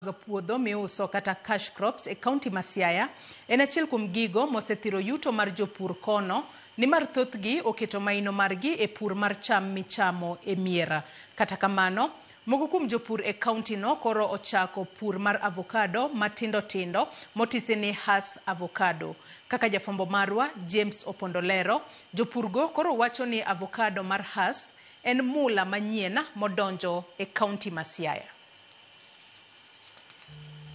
Mag puodho miuso kata cash crops e kaunti ma Siaya en achiel kuom gigo mosethiro yuto mar jopur kono nimar thothgi oketo maino margi e pur mar cham michamo e mier. Kata kamano, moko kuom jopur e kaunti no koro ochako pur mar avocado matindo tindo motisi ni Hass avocado. Kaka jafwambo marwa James Opondo lero, jopurgo koro wacho ni avocado mar Hass en mula manyien modonjo e kaunti ma Siaya.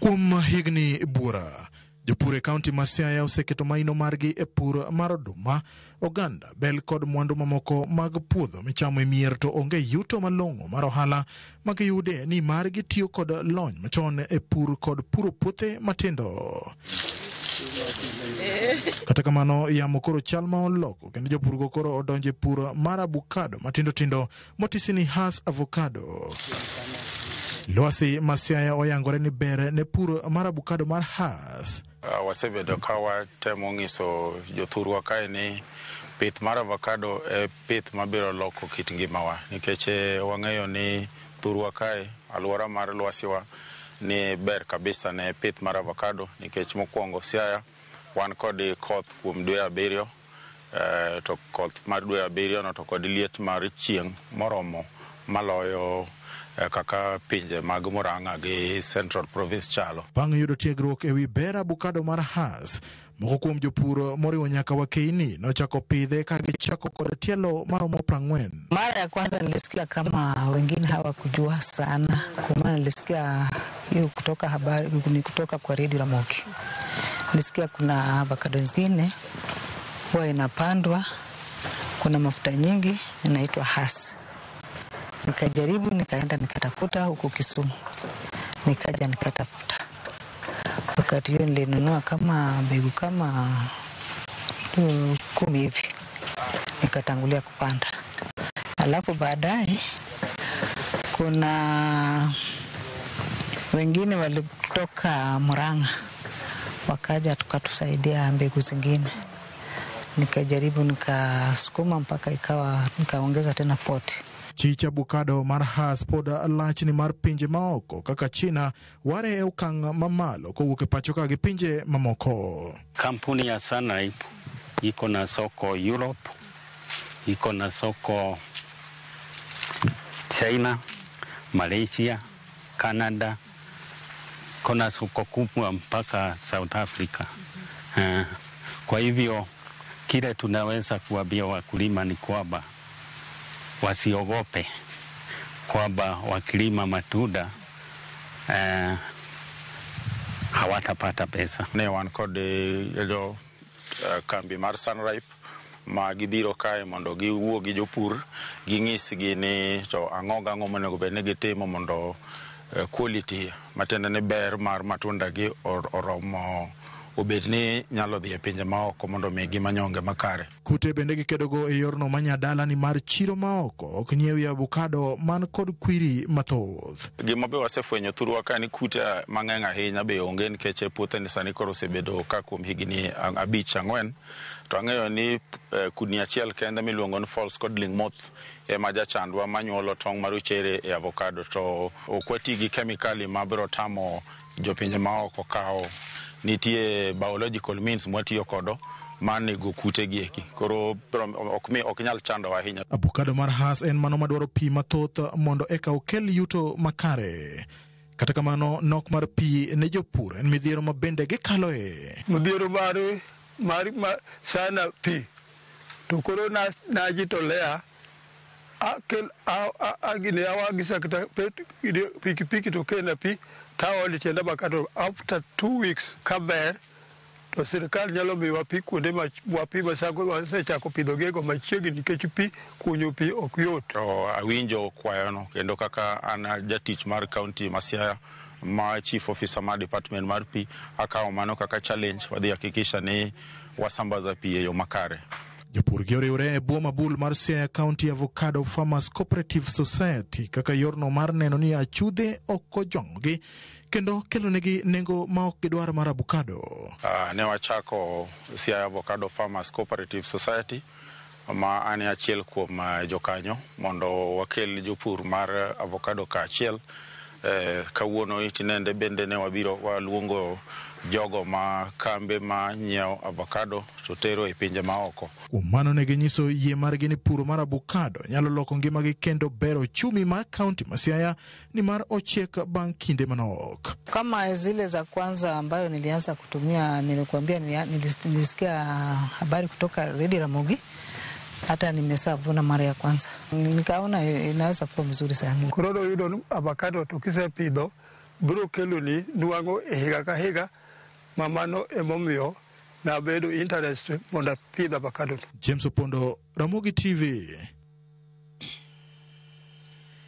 Kuom higni buora, jopur e kaunti ma Siaya oseketo maino margi e pur mar oduma, oganda, bel kod mwandu mamoko mag puodho michamo e mier to onge yuto malong'o mar ohala ma giyude ni mar gitiyo kod lony machon e pur kod puro puothe matindo. Kata kamano, yamo koro chal ma oloko kendo jopurgo koro odonjo e pur mar avocado matindo tindo motisi ni Hass avocado. Lwasi ma Siaya oyangore ni ber ne pur mar avocado mar Hass. Wasebedo ka watemo ng'iso jothurwa kae ni pith mar avocado e pith mabiro loko kit ngimawa nikech wang'eyo ni thurwa kae alwora mar lwasiwa ni ber kabisa ne pith mar avocado nikech mokwongo Siaya wan kod koth kuom dwe 7, to koth mar dwe 7 no to kod liet mar chieng' moromo maloyo kaka pinje mag Murang'a gi Central Province chalo. Bang' yudo tiegruok ewi ber avocado mar Hass, moko kuom jopur moriwo nyaka wakeini nochako pidhe ka gichako kod tielo maromo 40. Mara ya kwanza nilisikia kama wengine hawakujua sana, kwa maana nilisikia hiyo kutoka habari, ni kutoka kwa redio Ramogi. Nilisikia kuna avocado zingine huwa inapandwa, kuna mafuta nyingi inaitwa Hass. Nikajaribu, nikaenda nikatafuta huko Kisumu, nikaja nikatafuta. Wakati hiyo nilinunua kama mbegu kama 10 hivi, nikatangulia kupanda. Alafu baadaye kuna wengine walitoka Murang'a wakaja tukatusaidia mbegu zingine. Nikajaribu nikasukuma mpaka ikawa nikaongeza tena 40. Chich avocado mar Hass pod lach ni mar pinje maoko kaka China ware e okang' mamalo kowuok e pacho ka gi pinje mamoko. Kampuni ya Sunripe iko na soko Europe, iko na soko China, Malaysia, Canada, iko na soko kubwa mpaka South Africa. Kwa hivyo kile tunaweza kuambia wakulima ni kwamba wasiogope kwamba wakilima matunda hawatapata pesa. Ne wan kod jo kambi mar Sunripe ma gibiro kae mondo giwuo gi jopur, ging'isgi ni to ang'o gang'o monego bed ni gitimo mondo quality matiende ni ber mar matunda gi oromo obed ni nyalo dhi e pinje maoko mondo migi manyonge makare. Kute bende gikedogo e yorno manyadala ni mar chiro maoko ok nyiewi avocado man kod kwiri mathoth. Gima be wasefwenyo thurwa ka ni kute mang'eny ahinya be onge nikech puothe ni sani koro osebedo ka kuom higni 5-4, to ang'eyo ni kudni achiel kende miluongo ni false codling moth ema jachandwa manyuolo tong' marochere e avocado, to ok wati gi kemikali mabiro tamo jopinje maoko kawo. Nitie biological means mwatiyo kodo mar nego kute gi eki, koro ok nyal chando ahinya. Avocado mar Hass en mano madwaro pi mathoth mondo eka okel yuto makare. Kata kamano, nok mar pi ne jopur en midhiero ma bende gikaloe. Midhiero mar sana pi to koro najitolea akel gine awagisa kata pikipiki to kena pi taol tienda avocado after 2 weeks kaber to sirikal nyalo miyowa pi kuonde ma wapi wasechako pidho gigo machiegni nikech pi kunyo pi ok yot. To awinjo kwayono kendo kaka an jatich mar kaunti ma Siaya ma chief officer mar department mar pi, akawo mano kaka challenge, wadhi hakikisha ni wasambaza pi e yo makare. Jopur gi oriwre e bwo mabul mar Siaya County Avocado Farmers Cooperative Society kaka yorno mar neno ni achudhe ok ojwang'ogi kendo kelonegi nengo ma ok gidwar mar avocado. Ne wachako Siaya Avocado Farmers Cooperative Society ma an e achiel kuom jokanyo mondo wakel jopur mar avocado kaachiel. Kawuono tinende bende ne wabiro waluongo jogo ma kambe ma nyiewo avocado to tero e pinje maoko. Kuom mano ne ginyiso yie margi ni puro mar avocado nyalo loko ngimagi kendo bero uchumi mar kaunti ma Siaya nimar ochiek bang' kinde manok. Kama zile za kwanza ambayo nilianza kutumia, nilikuambia nilisikia habari kutoka Redio Ramogi, hata nimeshavuna mara ya kwanza, nikaona inaweza kuwa mzuri sana. Koro noyudo ni avocado to kisepidho biro keloni nwang'o e higa ka higa ma mano emomiyo nabedo interest mondo apidh avocado. James Opondo, Ramogi TV.